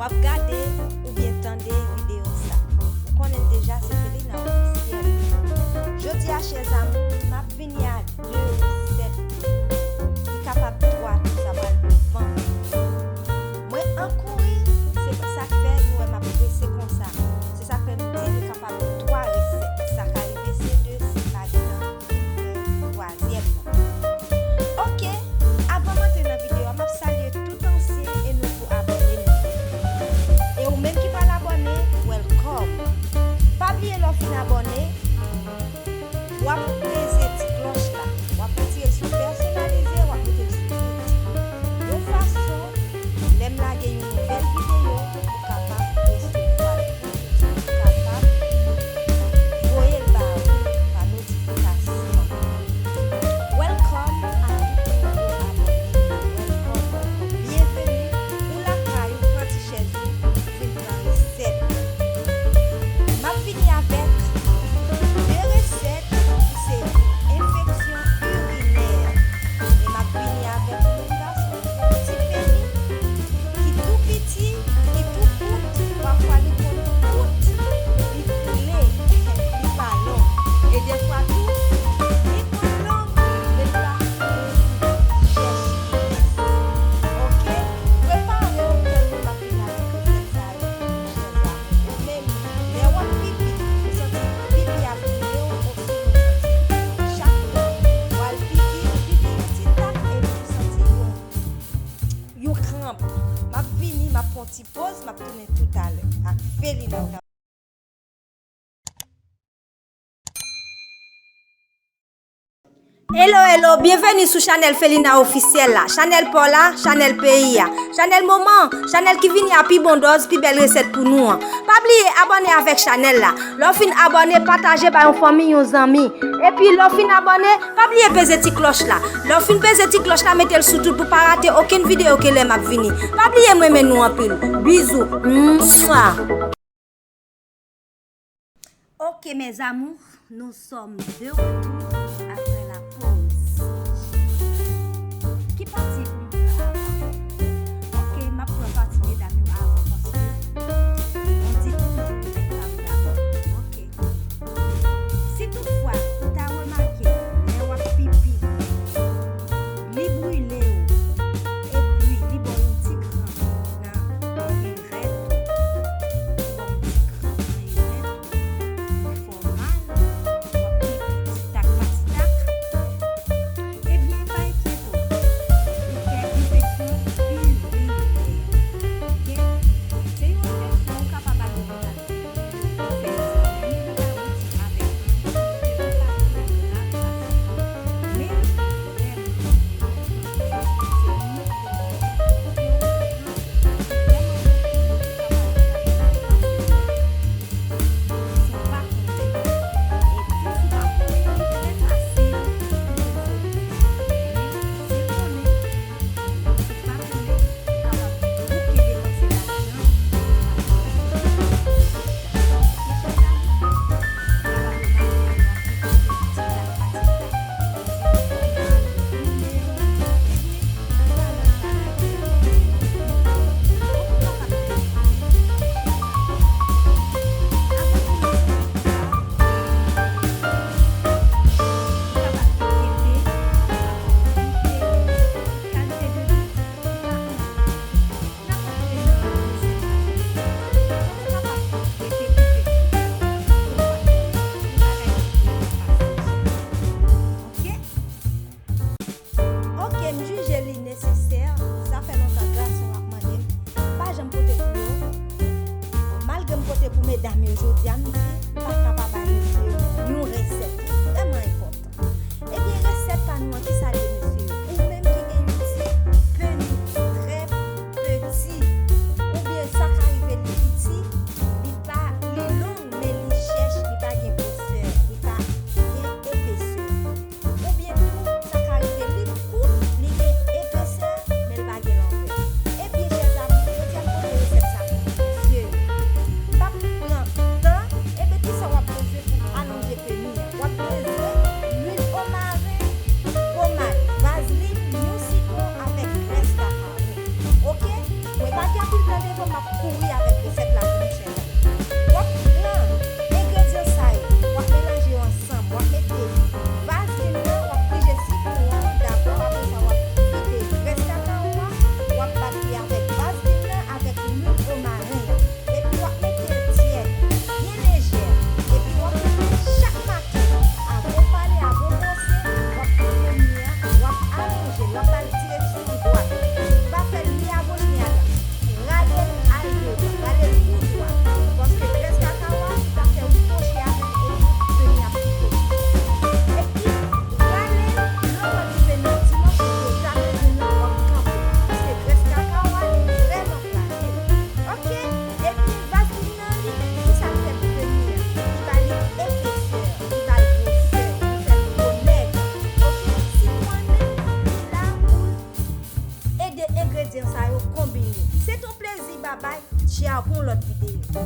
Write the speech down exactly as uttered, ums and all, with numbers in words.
Ap gade oubyen tande videyo sa, ou konnen l deja, se Felina Ofisyèl. Jodi a, chè zanmi, m ap vini a de resèt ki kapab twa tou, sa pral devan. Mwen an kouri, se sa k fè nou wè m ap prese konsa. Se sa k fè m di li kapab twa resèt. Sa ka rive se de, si pa gentan, vin fè twazyèm nan. Oke, avan m antre nan videyo a, m ap salye tout ansyen e nouvo abòne nou. E ou menm ki pral abòne, welcome. Pa bliye lè w fin abòne, w ap peze ti klòch la. W ap retire l sou pèsonalize, w ap mete l sou tout. Yon fason, lè m lage yon nouvèl videyo, ou kapab resevwa l. Ou kapab voye l ba ou pa notifikasyon. Welcome a tout nouvo abòne. Welcome, welcome. Byenveni. Ou lakay ou, pran ti chèz ou, vin pran resèt. M ap vini avèk de resèt ki se enfeksyon irinè. E m ap vini avèk yon gason ki gen yon ti peni, ki tou piti, ki tou kout, pafwa li konn kout, li koule, li pa long. E defwa tou, li konn long, men li pa koule, li chèch li. Oke? Prepare w, tande m ap vini avèk resèt sa yo, chè zanmi. Ou menm, lè w ap pipi, ou santi pipi ap brile w, osnon ou santi chak tan w al pipi, ou pipi yon ti tak, epi ou santi yon, yon kranp. M ap vini, m ap pran ti poz, m ap tounen toutalè ak Felina. Hello, hello, byenveni sou chanèl Felina Ofisyèl la, chanèl pa w la, chanèl peyi a, chanèl moman, chanèl ki vini a pi bon dòz, pi bèl resèt pou nou an. Pa bliye abòne avèk chanèl la. Lè w fin abòne, pataje bay yon fanmi, yon zanmi. Epi lè w fin abòne, pa bliye peze ti klòch la. Lè w fin peze ti klòch la, mete l sou tout pou pa rate okenn videyo ke lè m ap vini. Pa bliye m renmen nou anpil. Bizou. Mswa. Ok, mes amours, nous sommes de retour après la pause. Ki pati pou m pran avan? Ok, m ap pran pati medam yo avan paske on di tou nèg pa vle avan. Ok. Si toutfwa ou ta remake lè w ap pipi, li brile w, epi li ba w yon ti kranp nan irèt ou, li ba w yon ti kranp nan irèt ou, ou fè w mal, w ap pipi ti tak pa ti tak, ebyen, pa enkyete w, ou fè enfeksyon irinè. Ok? Se yon enfeksyon, ou kapab al lopital. Ok, m jije li nesesè. Sa fè lontan gason ap mande m, m pa janm pote pou yo. Malgre m pote pou medam yo, jodi a m di m pa ka pa bay mesye yo yon resèt ki vrèman enpòtan. Ebyen, resèt pa nou an, kisa l ye, mesye yo? Ou menm ki gen yon ti peni trè peti, oubyen sa ka rive li piti, li pa, li long, men li chèch, li pa gen gwosè, li pa gen epesè. Oubyen tou, sa ka rive li kout, li gen epesè, men l pa gen longè. Ebyen, chè zanmi, jodi a m pote resèt sa pou nou, mesye yo. M p ap pran tan, ebyen, ki Sa yo konbine. Se ton plezi, babay. Tchao pou yon lòt videyo.